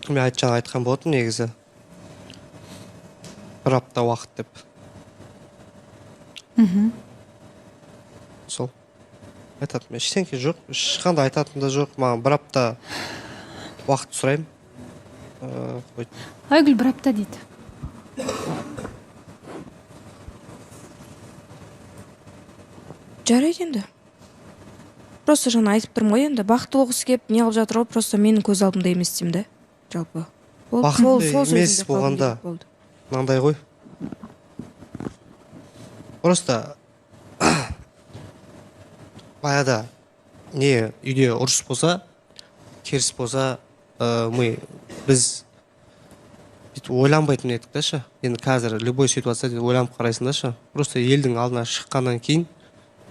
Мен жаңа айтқан болатынмын негізі, бір апта уақыт деп. Сол айтатын ештеңке жоқ, ешқандай айтатын да жоқ. Маған бір апта уақыт сұраймын. Айгүл бір апта дейді. Жарайды енді. Просто жаңа айтып тұрмын ғой енді, бақытты болғысы келіп не қылып жатыр ғой, просто менің көз алдымда емес деймін да жалпы. Бақытты Сол емес сөзімде қалғым болғанда. келіп болды. Мынандай ғой, просто баяғыда не үйде ұрыс болса, керіс болса, мы біз бүйтіп ойланбайтын едік та ше. Енді қазір любой ситуацияда ойланып қарайсың да ше. Просто елдің алдына шыққаннан кейін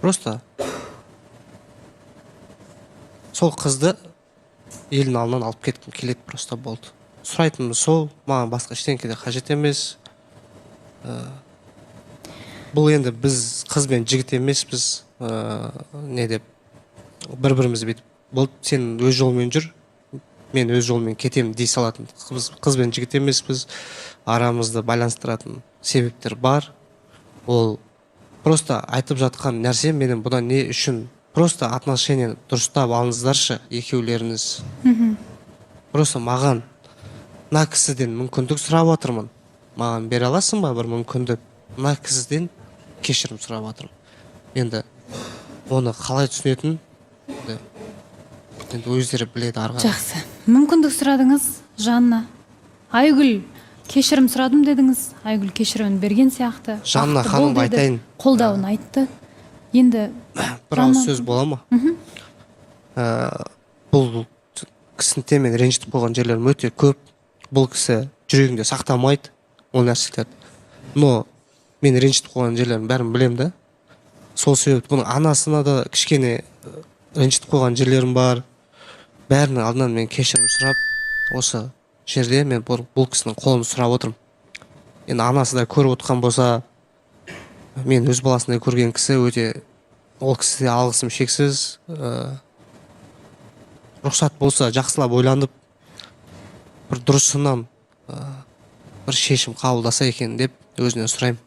просто сол қызды елдің алдынан алып кеткім келеді, просто болды. Сұрайтыным сол, маған басқа ештеңке де қажет емес. Бұл енді біз қыз бен жігіт емеспіз, не деп бір бірімізді бүйтіп болды, сен өз жолыңмен жүр, мен өз жолыммен кетемін дей салатын қыз бен жігіт емеспіз. Арамызды байланыстыратын себептер бар. Ол просто айтып жатқан нәрсе менің бұдан не үшін, просто отношение дұрыстап алыңыздаршы екеулеріңіз. Просто маған мына кісіден мүмкіндік сұрап жатырмын, маған бере аласың ба бір мүмкіндік? Мына кісіден кешірім сұрап жатырмын. Енді оны қалай түсінетін енді өздері біледі ары қарай. Жақсы, мүмкіндік сұрадыңыз, Жанна. Айгүл кешірім сұрадым дедіңіз, Айгүл кешірімін берген сияқты. Жанна Бақытты бол ханымға деді, айтайын. Қолдауын айтты. Енді бір ауыз Жанна- сөз бола ма? Бұл кісіні мен ренжітіп қойған жерлерім өте көп. Бұл кісі жүрегінде сақтамайды ол нәрселерді, но мен ренжітіп қойған жерлерімнің бәрін білемін да. Сол себепті бұның анасына да кішкене ренжітіп қойған жерлерім бар. Бәрінің алдынан мен кешірім сұрап, осы жерде мен бұл кісінің қолын сұрап отырмын. Енді анасы да көріп отқан болса, мен өз баласындай көрген кісі, өте ол кісіге алғысым шексіз. Рұқсат болса, жақсылап ойланып, бір дұрысынан бір шешім қабылдаса екен деп өзінен сұраймын.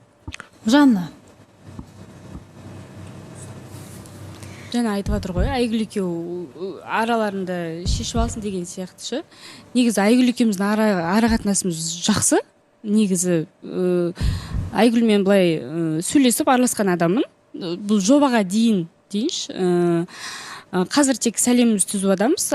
Жанна. Жаңа айтып жатыр ғой, Айгүл екеуі араларында шешіп алсын деген сияқты ше. Негізі Айгүл екеуміздің ара қатынасымыз жақсы. Негізі Айгүлмен былай сөйлесіп араласқан адаммын. Бұл жобаға дейін дейінші. Қазір тек сәлеміміз түзу адамбыз.